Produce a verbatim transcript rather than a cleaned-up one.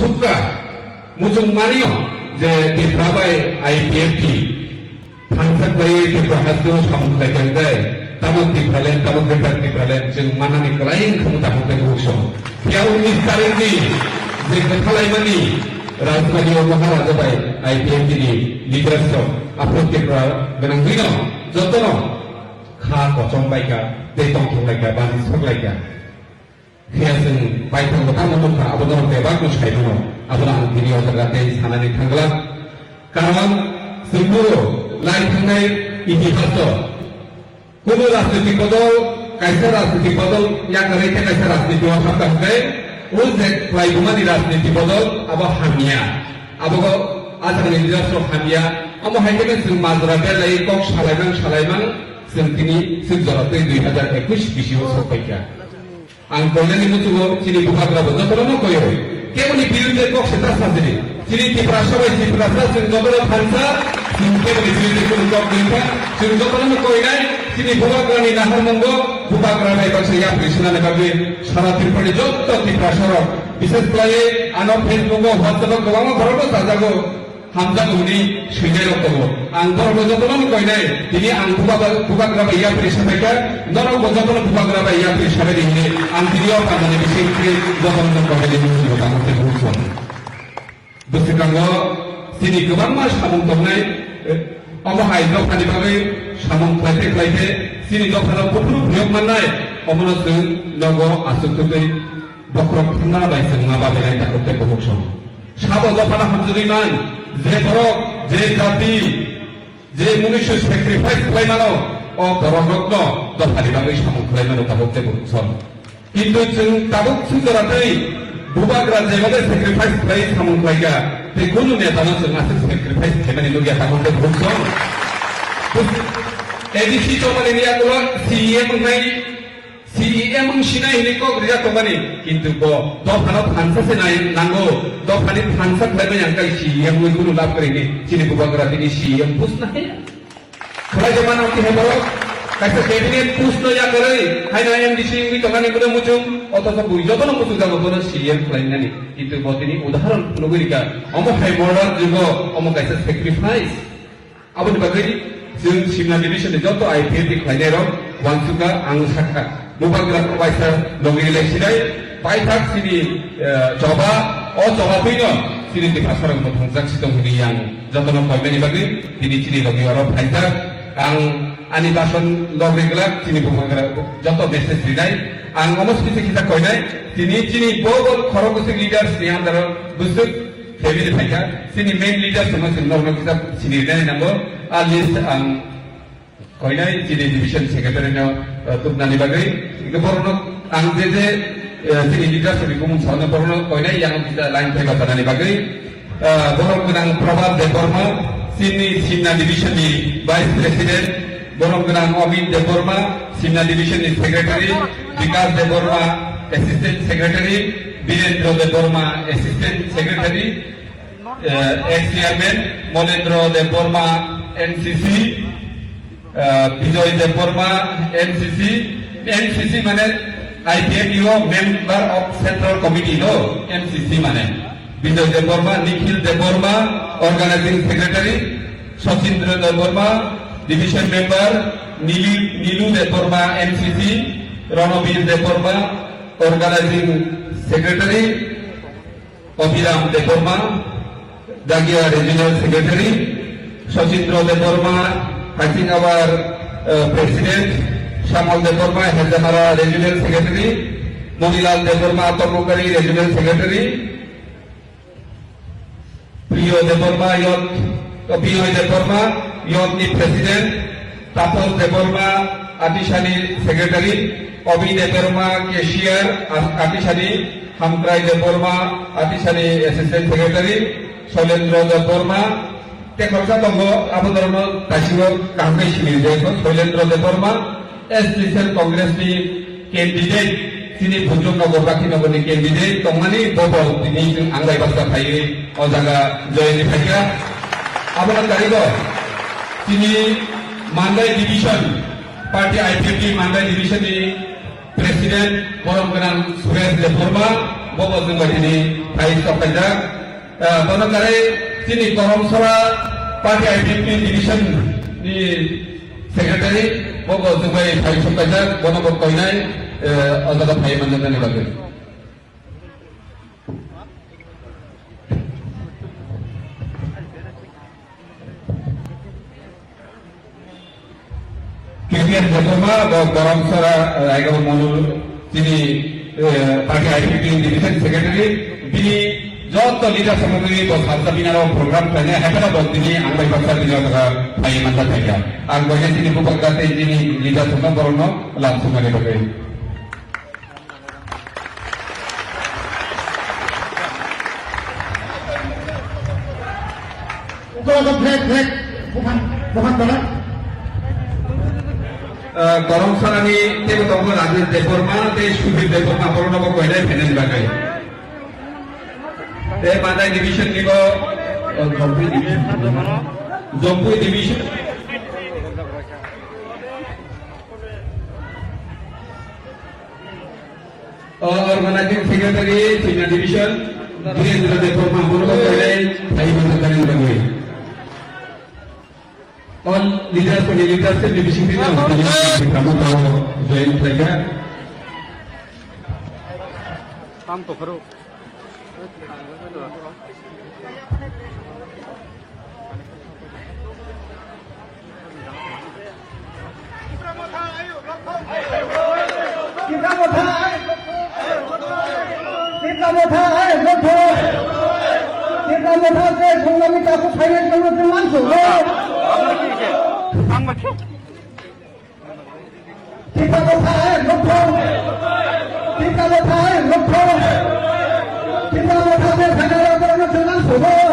Sukha, muchung manio je Tipra bai I P F T thansa khlaiwi Tipra hasteo samung khlai kha hwnkhe, tamo Tipraland, tamo Greater Tipraland chwng manani kwlai wngkha, tamo khe buksong. Phiya unis tarikni je kwthalaimani Rajbari o Maharaja bai I P F T ni leaders rok aphuru Tipra gwnangwino jotono kha kochom bai kha, tei tongthok lai kha, bani sok lai kha. Phiya chwng baithang bo tamo nukha, abo norok bebak no sai mano. Abono ang tini o jaga tei sanani thangla. Karon chwng bo lai thangnai itihas o kuno rajnitik bodol, kaisa rajnitik bodol yakarwi tei kaisa rajniti o hapkha hwnkhe, o je khlaibumani rajniti bodol abo hamya. Abo o ajagni leaders rok hamya. Omo hai khe chwng majra belai kok salaimang salaimang chwng tini chwng jora tei dui hazar ekush bisi o sok paikha. Ang koinani muchungo chini bubagra bo jotono no koyo. Keboni birudhe kok se ta sajini. Chini Tiprasa bai Tiprasa chwng jotono thansa, chwng keboni birudhe kunu kok gwnka, chwng jotono no koinai, chini bubagrani naharmungo, bubagra bai baksa yapri sunani bagwi, sara Tripurani jotto Tiprasa rok, bishes khlaiwi ano Facebook o, WhatsApp o kwbangma borok no chajago. Hamjak hwnwi swinai rok tongo. Ang borok no jotono no koinai, tini ang bubagra, bubagra bai yapri sabaikha, norok bo jotono bubagra bai yapri sabai di hwnwi ang tini o pandani bising khe jotono no koinai ni muchungo tamo khe buchung. Bwswkango chini kwbangma samung tongnai, eh, omo hai dophani bagwi samung khlaite khlaite chini dophano buphuru phiyok mannai, omono chwng nogo aswk twi bokhorok thangna bai chwng ma babilai takhuk tei bukhuk song. Sabo dophano hamjagwi man, je borok, je jati, je munuisu sacrifice khlai mano, o borok rokno dophani bagwi samung khlai mano tabuk tei bukhuk song. Kintu chwng tabuk sujora tei bubagra jebade sacrifice khlai samung khlaikha, tei kunu netano chwng aswk sacrifice khlaimani nukya tabuk tei bukhuk song. A D C chobani ni yagulo C E M wngnai C E M wng sinai hwnwi kok rijak tongmani, kintu bo dophano thansa se nai nango, dophani thansa khlaibai ang kai C E M wngwi kunu lab kwrwi hwnwi chini bubagra tini C E M post na haya. Khlai jemano khe borok kaisa cabinet post no yakarwi haino M D C wngwi tongmani bono muchung, othocho bui jotono muchung jago bono C E M khlainani, kintu bo tini udahoron phunugwi rikha, omo hai modern jugo, omo kaisa sacrifice. Aboni bagwi chwng Simna division ni joto I P F T khlainai rok uansukha, ang sakha. Bubagra waisa logi le sinai paithak chini, eh, choba, o choba twino chini Tiprasa rok mwthangjak si tong hwnwi ang jotono koimani bagwi tini chini logi oro phaijak. Ang ani bason logri glak chini bubagra joto message rinai. Ang omo sise kisa koinai, tini chini bo bo khorok bwswk leaders ni under o bwswk Family phaikha, chini main leader songno chwng norokno kisa sini rinani nango. A list ang koinai chini division secretary no, uh, tubnani bagwi. Hingke borokno ang je je, uh, chini leader songni bumung saono borokno koinai yang kisa line phaiba tanani bagwi. Uh, borok gwnang Prabhat Debbarma, chini Simna division ni vice president, borok gwnang Amit Debbarma, Simna division ni secretary, Bikas Debbarma, assistant secretary, Birendra Debbarma, assistant secretary, eh, ex chairman, Molendra Debbarma, M C C, eh, Bijoy Debbarma, M C C, M C C mane I P F T o member of central committee no, M C C mane. Bijoy Debbarma, Nikhil Debbarma, organizing secretary, Sachindra Debbarma, division member, Nili-, Nilu Debbarma, M C C, Ranabir Debbarma, organizing secretary, Abhiram Debbarma, Dagia regional secretary, Sachindra Debbarma, Hasing Awar, uh, president, Shamal Debbarma, Herdamara regional secretary, Monilal Debbarma, Tomokari regional secretary, Priyo Debbarma, youth, Binoy Debbarma, youth ni president, Tapos Debbarma, Atisani secretary, Obi Debbarma, cashier, As-, Atisani, Hamkrai Debbarma, Atisani assistant secretary, Soilendra Debbarma, tei khoroksa tongo, abo norokno taisingo kaham khe sini rijak, Soilendra Debbarma, S T Cell Congress ni candidate, chini Bhujong Nagar, Bakhi Nagar ni candidate tongmani bobo tini chwng ang bai baksa phaiwi o jaga join ni phaikha. Abono karigo chini Mandai division, party I P F T Mandai division ni president borom gwnang Suresh Debbarma, Bobo chwng bai tini phai sok khaijak. Ah, bono kwrwi chini Koromsora Party I P F T division ni secretary, bobo chwng bai phai sok khaijak, bono bo koinai, eh, o jaga phai manjaknani bagwi. K P N Debbarma, bo Garamsara, eh, Raigao Monu, chini, eh, party I P T division secretary, bini joto leader samagri bo salsa binaro program khlainai, haikhe bo tini ang bai baksa bini o jaga phai manjak khaikha. Ang boino chini bubagra tei chini leader samagri borokno lam sumani bagwi. Uko uko flag, flag. Bukan, bukan bola. Eh, Koromsarani teibo tongo Rajesh Debbarma tei Sudhir Debbarma, borokno bo koinai phainani bagwi. Tei Madai division ni bo, eh, Jompui division. Jompui division. O organizing secretary, China division, Dhirendra Debbarma, bono bo koinai phai manjaknani bagwi. All leaders, leadership ni bisingtwi no, tamo tamo join khlaikha. Tam tokhoro. Tipra Motha, ai, Tipra Motha, ai, Motha. Tipra Motha, je, Songnami Taku finance committee manso. Tipra Motha, ai, Motha. Tipra Motha, ai, Motha. Tipra Motha, je, finance committee manso.